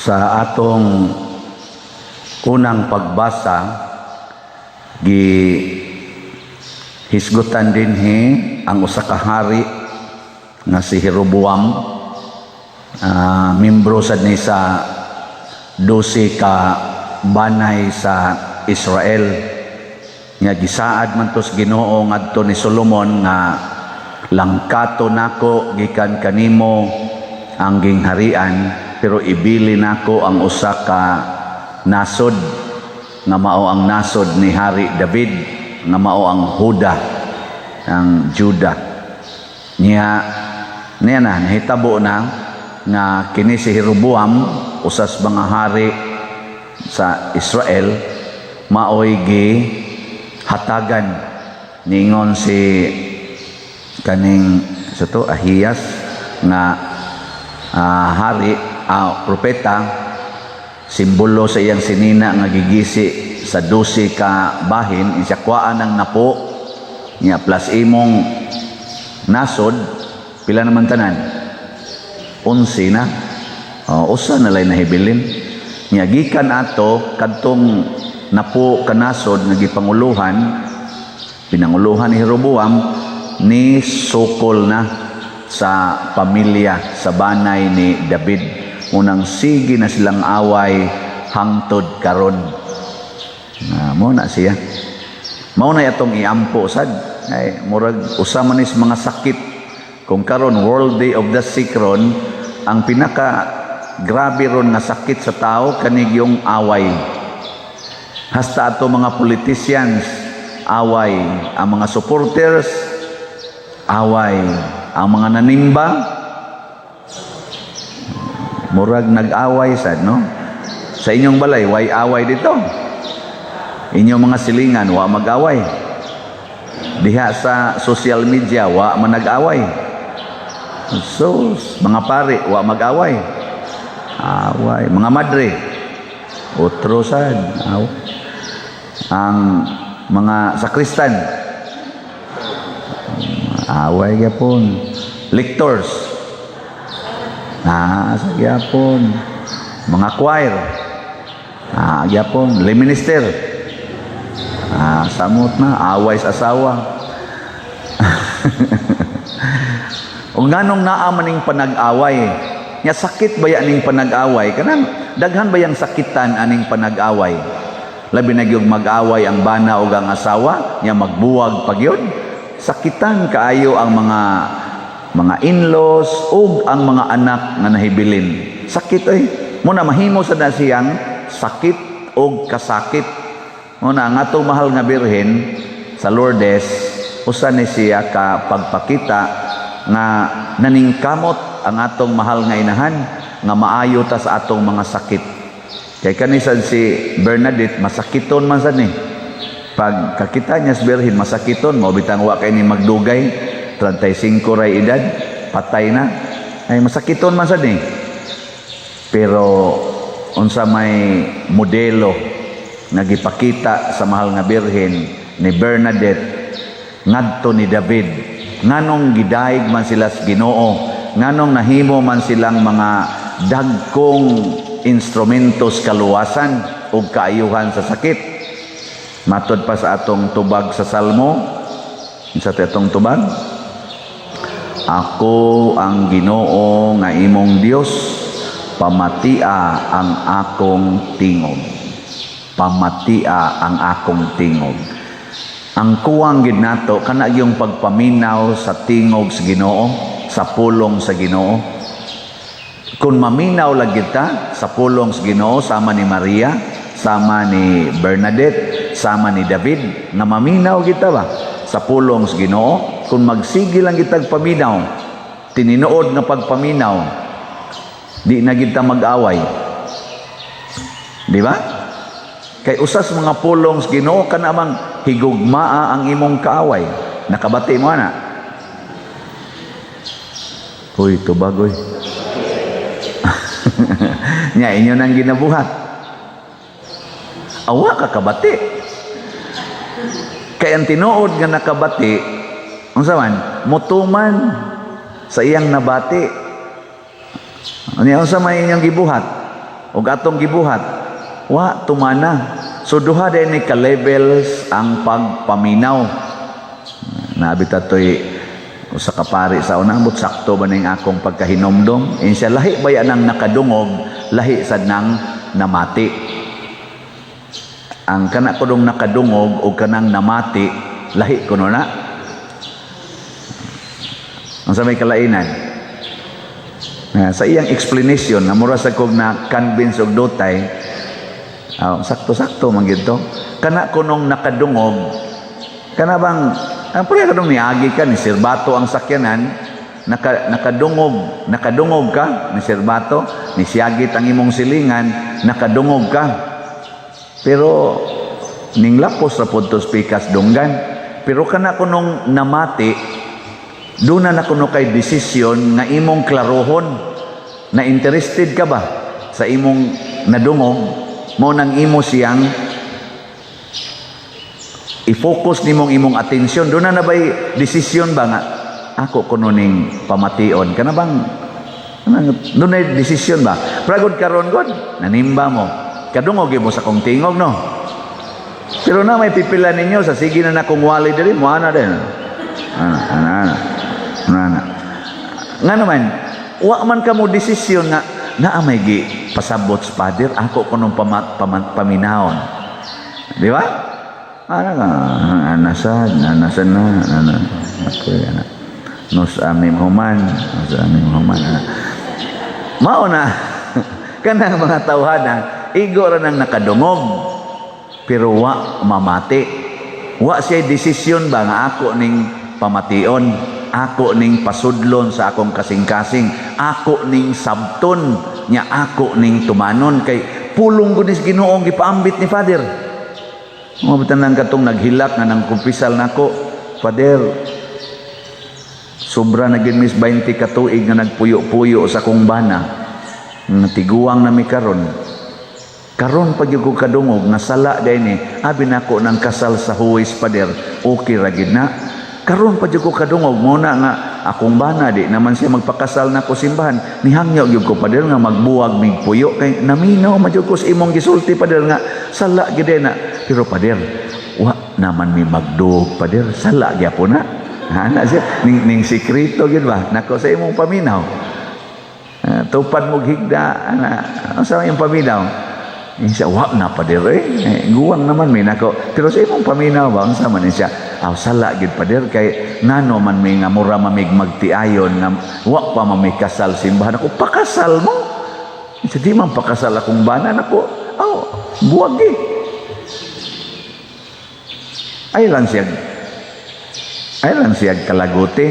Sa atong unang pagbasa, gi hisgutan dinhi ang usa ka hari nga si Jeroboam, membro sad ni sa 12 ka banay sa Israel nga gisaad man to sa Ginoo ngadto ni Solomon nga langkato nako gikan kanimo ang gingharian, pero ibili nako ang usa ka nasod nga mao ang nasod ni Hari David, nga mao ang Huda, ang Juda niya. Niya na nahitabo na nga kini si Jeroboam, usas mga hari sa Israel, maoy gi hatagan. Ningon si kaning sa to Ahiyas nga hari, propeta, simbolo sa iyang sinina nga gigisi sa 12 ka bahin, insya kuhaan ang napo niya plus imong nasod, pila naman tanan? 11 na. Oh, usa na lay nahibilin niya. Gikan ato kadtong napo ka nasod nga gipanguluhan, pinanguluhan ni Jeroboam, ni sukol na sa pamilya, sa banay ni David. Unang sige na silang away hangtod karon. Na mo na siya, mao na atong iampo sad, ay murag usa man is mga sakit. Kung karon World Day of the Sick ron, ang pinaka grabe ron nga sakit sa tao kanig yung away. Hasta ato mga politicians away, ang mga supporters away, ang mga nanimba murag nag-away sad, no? Sa inyong balay, way away dito? Inyong mga silingan, wa mag-away? Diha sa social media, wa man nag-away? So, mga pare, wa mag-away? Away. Mga madre, otro sad. Away. Ang mga sakristan, away gyapon. Lectors, na sa gyapon. Mga choir, gyapon. Lay minister, samot na away sa asawa. O nganong naa man ning panag-away? Nya sakit ba ning panag-away? Kanang daghan ba yang sakitan aning panag-away? Labi na gyud mag-away ang bana ug ang asawa, nya magbuwag pa gyud. Sakitan kaayo ang mga in-laws ug ang mga anak nga nahibilin. Sakit oy. Muna mahimo sa na siyang sakit og kasakit. Muna ang atong mahal nga Birhen sa Lourdes, usa ni siya ka pagpakita nga naningkamot ang atong mahal nga inahan nga maayo ta sa atong mga sakit. Kay kanisad si Bernadette, masakiton man sad ni. Pag kakita niya sa Birhen, masakiton, mao bitang wa kay ni magdugay, 35 ray edad, patay na. Ay masakiton man sad ni. Pero unsa may modelo nga gipakita sa mahal nga Birhen ni Bernadette ngadto ni David? Nganong gidayeg man sila sa Ginoo? Nganong nahimo man silang mga dagkong instrumentos kaluwasan ug kaayuhan sa sakit? Matod pa sa atong tubag sa Salmo, sa atong tubag, "Ako ang Ginoo nga imong Dios, pamatia ang akong tingog." Pamatia ang akong tingog. Ang kuwang gid nato kana yung pagpaminaw sa tingog sa Ginoo, sa pulong sa Ginoo. Kung maminaw lang kita sa pulong sa Ginoo, sama ni Maria, sama ni Bernadette, sama ni David, nga maminaw kita ba sa pulong sa Ginoo, kung magsige lang kitag paminaw, tininood nga pagpaminaw, di na kita mag-away. Di ba? Kay usas mga pulong sa Ginoo kana mang higugmaa ang imong kaaway. Nakabati mo ana? Uy, tubagoy. Nya inyo nang ginabuhat. Awa ka kabati. Kay ang tinuod nga nakabati, unsa man, mutuman sa iyang nabati. Ano, unsa man inyong gibuhat? Ug atong gibuhat, wa tumana. So duha din ni ka levels ang pagpaminaw. Nabi tatoy usa ka pari sa una, ambot sakto ba ning akong pagkahinomdom. Ingon siya, lahi baya nang nakadungog, lahi sad nang namati. Ang kana kunong nakadungog o kanang namati, lahi kuno na. Ang sa may kalainan na sa iyang explanation na mura sa kog na convince og dotay, sakto-sakto man gyud to. Kana kunong nakadungog, kana bang ang pareha kanong niagi ka ni sirbato ang sakyanan, nakadungog, nakadungog ka ni sirbato, ni siyagit ang imong silingan, nakadungog ka, pero ninglapos ra pud to pikas dunggan. Pero kana kunong namati, doon na kuno kay desisyon nga imong klarohon na interested ka ba sa imong nadungog mo, nang imo siyang i-focus nimong imong atensyon. Doon na ba'y desisyon ba nga ako kuno ning pamation, kana bang doon na desisyon ba? Pragod karon god nanimba mo, kadungog mo sa kong tingog, no? Pero na may pipila ninyo sa sige na nakong wali diri mo ana din, ana ana ana ana. Nga naman wa man kamo desisyon nga naa may gi pasabot sa Father, ako kunong paminahon, di ba? Ana ka ana sad ana sad na ana ako ana nos amim human, nos amim human, ana. Mao na kanang mga tawhana, igo ra nang nakadungog pero wa mamati. Wa siya desisyon ba nga ako ning pamation, ako ning pasudlon sa akong kasing-kasing, ako ning sabton nya, ako ning tumanon kay pulong gud ni Ginoo gipaambit ni Father. Mga bitaw katong naghilak nga nang kumpisal nako, "Father, sobra na gid mis 20 ka tuig nga nagpuyo-puyo sa akong bana. Nga tiguang na mi karon. Karon pag ko kadungog nga sala ni, abi nako nang kasal sa huwis, Father, okay ra gid na. Karon pa jud ko kadungog mo na nga akong bana di naman siya magpakasal nako simbahan. Nihangyo gyud ko, Father, nga magbuwag mig puyo kay naminaw man jud ko sa imong gisulti, Father, nga sala gid na. Pero Father, wa naman mi magduog, Father, sala gyapon na." Ana siya ning sikreto gyud ba nako sa imong paminaw. Tupad mo higda ana, unsa imong paminaw? Siya, "Wa na, Pader, eh. Eh, guwang naman mi nako." "Pero sa imong paminaw ba, unsa man siya?" "Aw, sala gid, Pader, kay ngano man mi nga mura mamig magtiayon nga wa pa man mi kasal simbahan ako." "Pakasal mo." Siya, "Di man pakasal akong bana nako." "Aw, buwag eh." Ay lang siya kalaguti.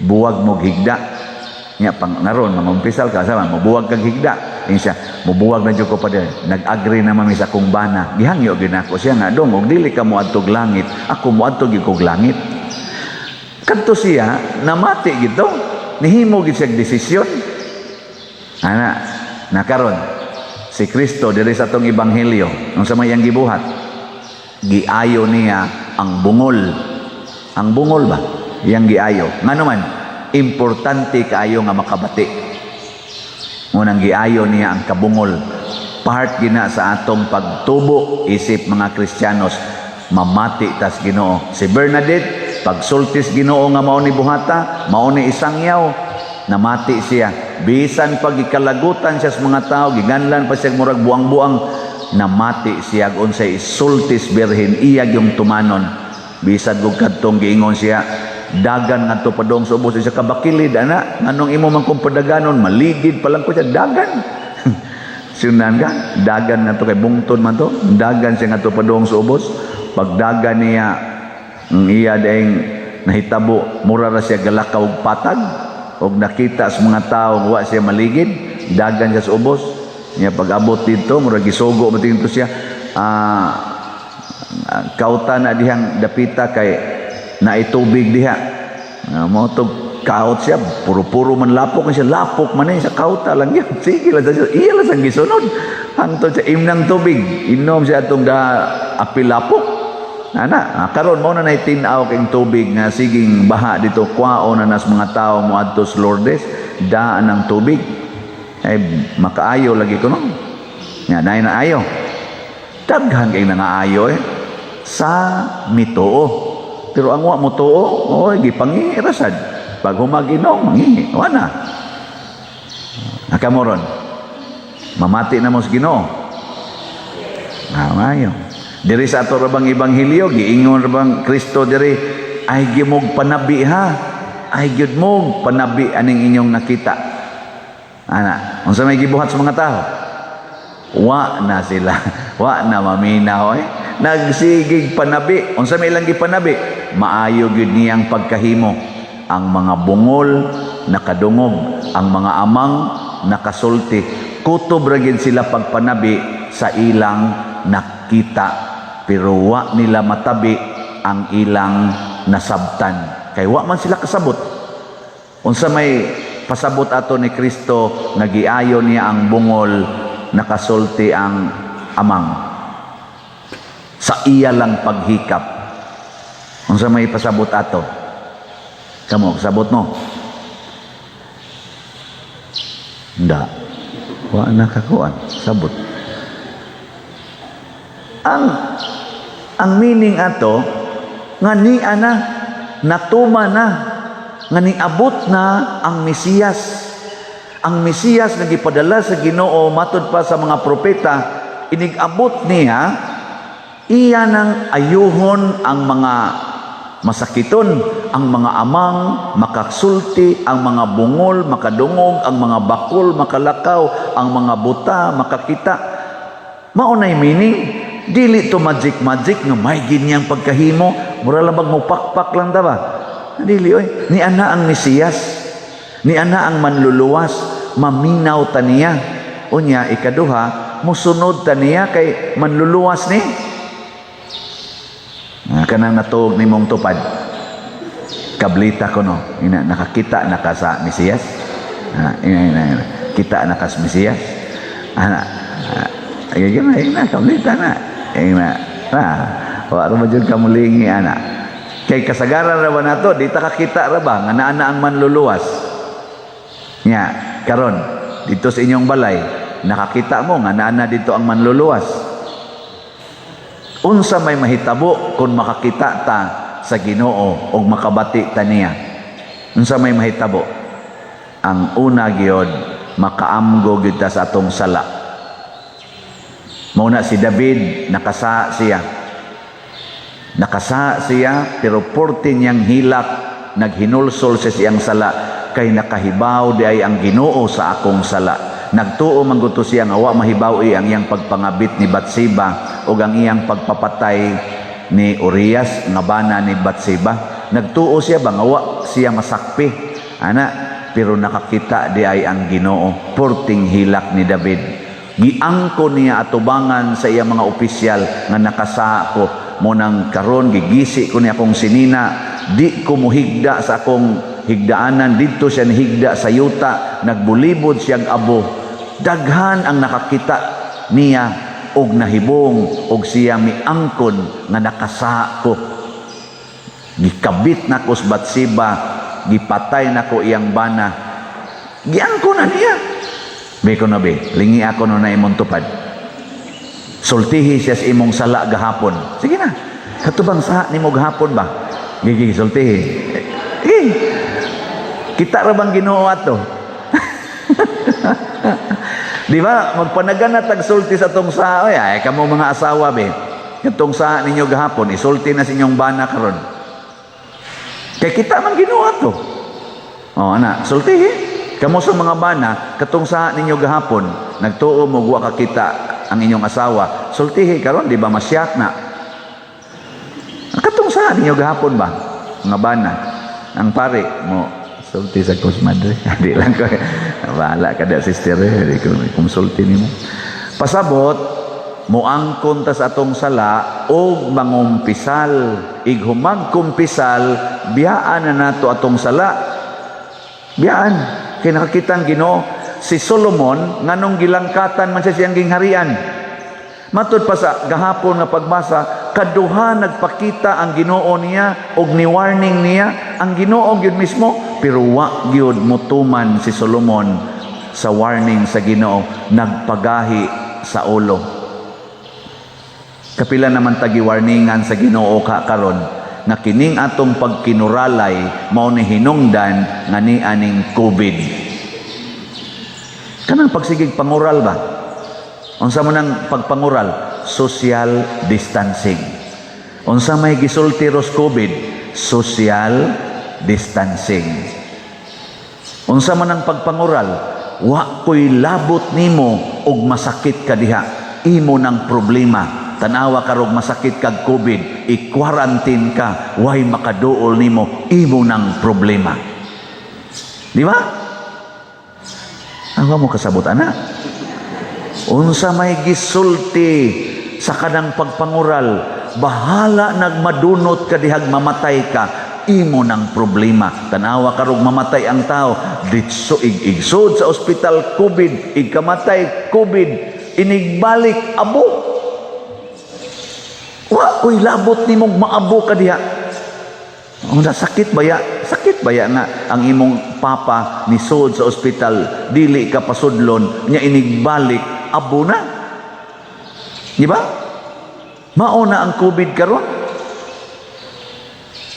Buwag mo higda. Nya pang naron mangumpisal ka sama mobuwag kag higda. Ingon siya, "Mobuwag na jud ko, Pader. Nag-agree naman mi sa akong bana." Gihangyo gyud nako siya nga dong og dili ka moadtog langit, ako moadto gyud kog langit. Kadto siya namati gito. Nihimo gid siya desisyon. Ana, nakaron si Kristo diri sa atong ebanghelyo, unsa may iyang gibuhat? Giayo niya ang bungol. Ang bungol ba? Iyang giayo. Ngano man, importante kaayo nga makabati. Ngunang giayo niya ang kabungol. Part gina sa atong pagtubo isip mga Kristiyanos, mamati tas Ginoo. Si Bernadette, pagsultis Ginoo nga mao ni buhata, mao ni isangyaw, namati siya. Bisan pag gikalagutan siya sa mga tao, giganlan pa siya murag buang-buang, namati siya unsay isultis Birhen, iya yung tumanon. Bisan kung kadtong giingon siya, "Dagan ngadto padong sa ubos," siya kabakilid ana, "Nganong imo man kong padaganon, maligid pa lang ko siya, dagan." Sunan ka, dagan ngadto kay bungton man to, dagan siya ngadto padong sa ubos. Pagdagan niya, ang iya daing nahitabo, mura ra siya galakaw og patag, og nakita sa mga tao wa siya maligid, dagan siya sa ubos. Niya pag-abot dito, mura gisugo mo dito siya, kauta na dihang dapita kay naitubig diha. Mo to kaut siya, puro-puro man lapok siya, lapok man eh, sa kauta lang yan. Sige lang siya, iya lang siyang gisunod. Hangtod siya imnang tubig, inom siya atong da apil lapok. Ana, karon mo na nay tin-aw king tubig nga siging baha dito, kwao na nas mga tao mo adto sa Lourdes, daan ang tubig. Ay, makaayo lagi ko, no? Nga, naay na ayo. Daghan kay nangaayo eh. Sa mituo. Pero ang wa mo tuo, oy, gipangihi ra sad. Pag human Ginoo, mangihi. Wa na. Kamo ron. Mamati na mo sa Ginoo. Ah, maayo. Diri sa ato ra bang ebanghelyo, giingon ra bang Kristo diri, ay gimog panabi ha. Ay gyud mo panabi aning inyong nakita. Ana, unsa may gibuhat sa mga tao? Wa na sila. Wa na maminaw eh. Nagsigig panabi. Unsa may ilang gipanabi? Maayo gyud niyang pagkahimo. Ang mga bungol nakadungog, ang mga amang nakasulti. Kutob ra gyud sila pagpanabi sa ilang nakita. Pero wa nila matabi ang ilang nasabtan. Kay wa man sila kasabot. Unsa may pasabot ato ni Kristo nga giayo niya ang bungol, nakasulti ang amang sa iya lang paghikap? Unsa may pasabot ato? Kamo, kasabot mo? Nda. Wa na kakuan, sabot. Ang meaning ato nga ni ana natuma na nga niabot na ang Mesiyas. Ang Mesiyas nga gipadala sa Ginoo matud pa sa mga propeta, inig-abot niya, iya nang ayuhon ang mga masakiton, ang mga amang makasulti, ang mga bungol makadungog, ang mga bakol makalakaw, ang mga buta makakita. Mao nay meaning. Dili to magic magic nga may ginyang pagkahimo, mura lang bag mupakpak lang ta ba. Dili oy, ni ana ang Mesiyas. Ni ana ang manluluwas, maminaw ta niya. Unya ikaduha, musunod ta niya kay manluluwas ni. Ah, kanang natuog nimong tupad. Kablita ko no. Ina nakakita na ka sa Mesiyas. Ah, ina, ina, ina. Kita na ka sa Mesiyas. Ana. Ah, ay, ina, ina, kablita na. Ina. Na. Wa ra ba jud ka mulingi ana. Kay kasagaran ra ba nato, di ta kakita ra ba nga naa na ang manluluwas. Nya, karon dito sa inyong balay, nakakita mo nga naa na dito ang manluluwas. Unsa may mahitabo kung makakita ta sa Ginoo og makabati ta niya? Unsa may mahitabo? Ang una gyud, makaamgo gyud ta sa atong sala. Mao na si David, nakasa siya. Nakasa siya pero porte niyang hilak, naghinulsol sa siyang sala kay nakahibaw di ay ang Ginoo sa akong sala. Nagtuo man gud to siya nga wa mahibaw ang iyang pagpangabit ni Batseba ug ang iyang pagpapatay ni Urias nga bana ni Batseba. Nagtuo siya ba nga wa siya masakpi ana, pero nakakita di ay ang Ginoo. Porting hilak ni David. Giangko niya atubangan sa iyang mga opisyal nga nakasa ko mo nang karon gigisi ko niya akong sinina, di ko muhigda sa akong higdaanan. Didto siya nihigda sa yuta, nagbulibod siyang abo. Daghan ang nakakita niya og nahibong og siya miangkon nga nakasa ko, gikabit na ko sa Batseba, gipatay na ko iyang bana. Giangkon na niya. Be ko na be, lingi ako no na imong tupad. Sultihi siya sa imong sala gahapon. Sige na. Katubang sa nimo gahapon ba? Gigi, sultihi. Eh, kita ra bang Ginoo ato? Di ba? Magpanagan na tagsulti sa tong sa, oy, ay kamo mga asawa be. Katong sa ninyo gahapon, isulti na sa inyong bana karon. Kay kita man Ginoo ato. Oh, ana, sultihi. Kamo sa mga bana, katong sa ninyo gahapon, nagtuo mo wa kakita ang inyong asawa, sultihi karon, di ba masyak na? Katong sa ninyo gahapon ba? Mga bana, ang pare mo sulti sa kos madre. Di lang ko. Bahala ka da, sister eh. Di ko konsulti nimo. Pasabot, moangkon ta sa atong sala og mangumpisal. Ighumag kumpisal, biyaan na nato atong sala. Biyaan. Kay nakakita ang Ginoo. Si Solomon, nganong gilangkatan man siya siyang gingharian? Matud pa sa gahapon nga pagbasa, kaduha nagpakita ang Ginoo niya og ni warning niya ang Ginoo gyud mismo, pero wa gyud motuman si Solomon. sa warning sa Ginoo, nagpagahi sa ulo. Kapila naman tagi warningan sa Ginoo ka karon nga kining atong pagkinuralay mao ni hinungdan nga ni aning COVID. Kanang pagsigig pangural ba? Unsa man ang pagpangural? Social distancing. Unsa may gisulti ros COVID? Social distancing. Unsa man ang pagpangural? Wa ko'y labot nimo og masakit ka diha. Imo nang problema. Tanawa karog masakit kag COVID, i-quarantine ka, way makaduol nimo, imo nang problema. Di ba? Awa mo kasabot ana. Unsa may gisulti sa kanang pagpangural, bahala nagmadunot ka dihag mamatay ka, imo nang problema. Tanawa karog mamatay ang tao, ditso ig-igsod sa ospital COVID, igkamatay COVID, inigbalik abo. Wa ko'y labot nimong maabo ka diha. Ang sakit baya, sakit baya nga ang imong papa ni sud sa ospital, dili ka pasudlon, nya inigbalik, abo na. Di ba? Mao na ang COVID karon.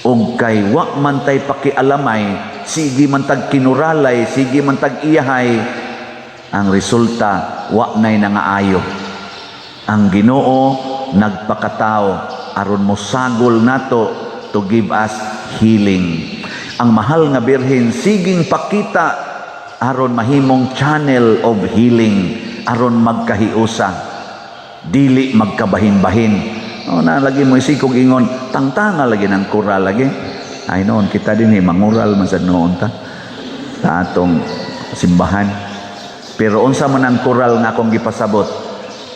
Og kay wa man tay pakialamay, sige man tag kinuralay, sige man tag iyahay, ang resulta wa nay nangaayo. Ang Ginoo nagpakatao aron mosagol nato to give us healing. Ang mahal nga Birhen siging pakita aron mahimong channel of healing, aron magkahiusa, dili magkabahin-bahin. O na lagi mo isikog ingon, tangtanga lagi ng kural lagi. Ay noon kita din eh, mangural man sa noon ta sa atong simbahan. Pero unsa man ang kural nga akong gipasabot,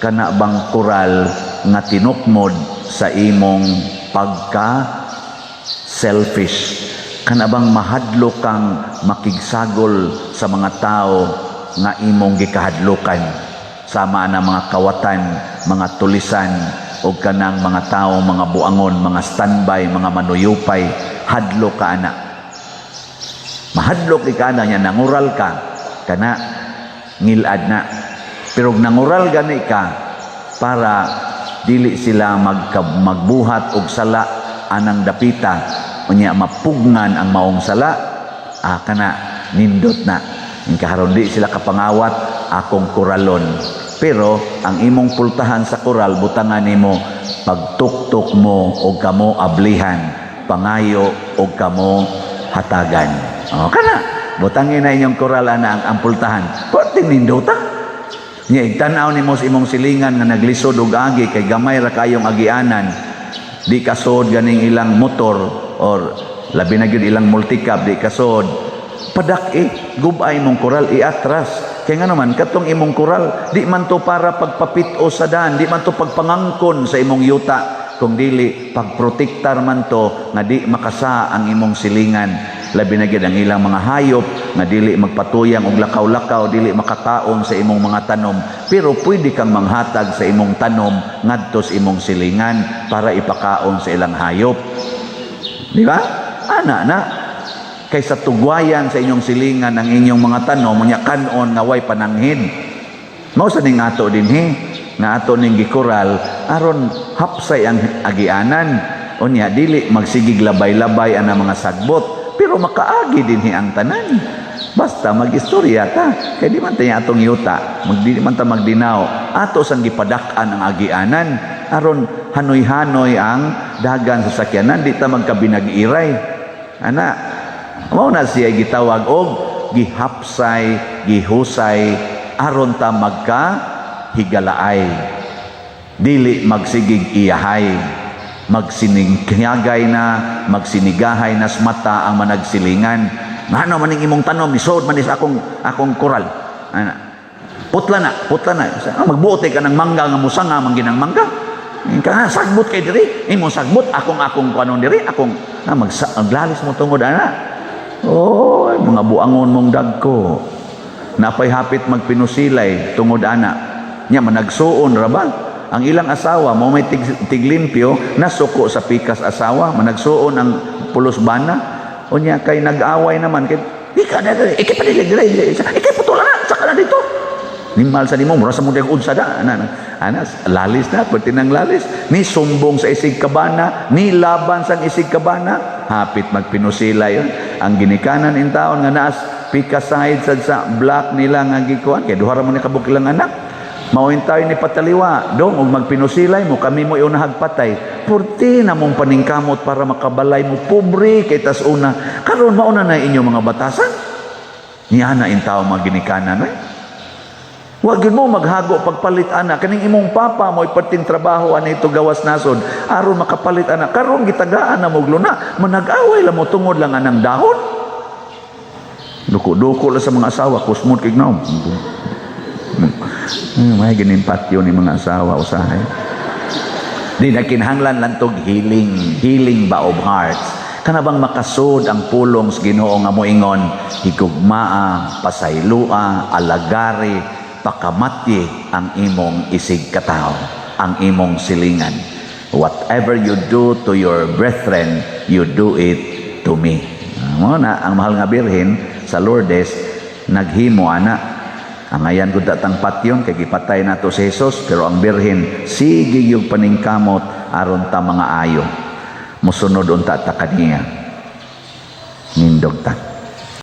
kana bang kural nga tinukmod sa imong pagka selfish, kana bang mahadlok kang makigsagol sa mga tao nga imong gikahadlokan, sama na mga kawatan, mga tulisan o kanang mga tao, mga buangon, mga standby, mga manuyupay, hadlok ka ana. Mahadlok ka ana nya nangural ka kana ngilad na. Pero nangural gani ka para dili sila magbuhat og sala anang dapita, unya mapugngan ang maong sala, kana nindot na. In kaharon di sila kapangawat akong kuralon. Pero ang imong pultahan sa kural, butangan nimo pagtuktok mo og kamo ablihan, pangayo og kamo hatagan. O kana butangin na inyong kural ana ang pultahan. Perting nindota. Nya igtan-aw nimo sa imong silingan nga naglisod og agi kay gamay ra kayong agianan. Di kasod ganing ilang motor or labi na gyud ilang multicab di kasod. Padak eh, gubay imong kural iatras. Kay nga naman katong imong kural di man to para pagpapit-o sa daan, di man to pagpangangkon sa imong yuta, kung dili pagprotektar man to nga di makasa ang imong silingan. Labi na gyud ang ilang mga hayop nga dili magpatuyang og lakaw-lakaw, dili makakaon sa imong mga tanom. Pero pwede kang manghatag sa imong tanom ngadto sa imong silingan para ipakaon sa ilang hayop. Di ba? Ana na. Kaysa tugwayan sa inyong silingan ang inyong mga tanom, unya kanon nga way pananghid. Mao sa ning ato dinhi, nga ato ning gikural aron hapsay ang agianan. Unya dili magsigig labay-labay ang mga sagbot, pero makaagi dinhi ang tanan. Basta magistorya ta, kay di man tayo atong yuta, magdi man ta magdinaw. Ato sang gipadak-an ang agianan aron hanoy-hanoy ang dagan sa sakyanan, di ta magkabinag-iray. Ana, mao na siya gitawag og gihapsay, gihusay aron ta magka higalaay. Dili magsigig iyahay, magsiningagay na, magsinigahay nas mata ang managsilingan. Ngano man ning imong tanom, isod man is akong kural. Ana. Putla na, putla na. Ah, magbuot ka ng mangga nga musanga man ginang mangga. Ka sagbot kay diri, imong sagbot akong kanon diri, akong ah, maglalis mo tungod ana. Oy, mga buangon mong dagko. Napay hapit magpinusilay tungod ana. Nya managsuon ra ba? Ang ilang asawa mo may tiglimpyo, nasuko sa pikas asawa, managsuon ang pulos bana. Unya kay nag-away naman kay ika na diri, ikay padili diri, ikay putula na. Sa ka na dito. Nimal sa nimo, mura sa mo unsa da. Ana, ana, lalis na, pwede nang lalis. Ni sumbong sa isig kabana, ni laban sang isig kabana, hapit magpinusila yun. Ang ginikanan in taon nga naas pika side sad sa block nila nga gikuan kay duha ra mo ni kabuk ilang anak. Mao tayo ni pataliwa dong og magpinusilay mo, kami mo unahag patay. Purti na mong paningkamot para makabalay mo, pobre kay tas una. Karon mao na na inyong mga batasan. Niya na in tao mga ginikanan eh. Wag yun mo maghago pagpalit ana, kaning imong papa mo iperting trabaho ani ito gawas nasod aron makapalit ana. Karon gitagaan na mo luna, manag-away lang mo tungod lang anang dahon. Duko-duko lang sa mga asawa, kusmod kay gnaw. May ginimpatyo ni mga asawa usahay. Di na kinahanglan lang tog healing, healing ba of hearts. Kana bang makasud ang pulong sa Ginoo nga moingon, higugmaa, pasaylua, alagari, pakamatyi ang imong isig katawo, ang imong silingan. Whatever you do to your brethren, you do it to me. Mo na ang mahal nga Birhen sa Lourdes naghimo ana. Angayan gud tang patyon kay gipatay nato si Jesus, pero ang Birhen sige yung paningkamot aron ta mga ayo. Musunod unta ta kaniya. Nindog ta.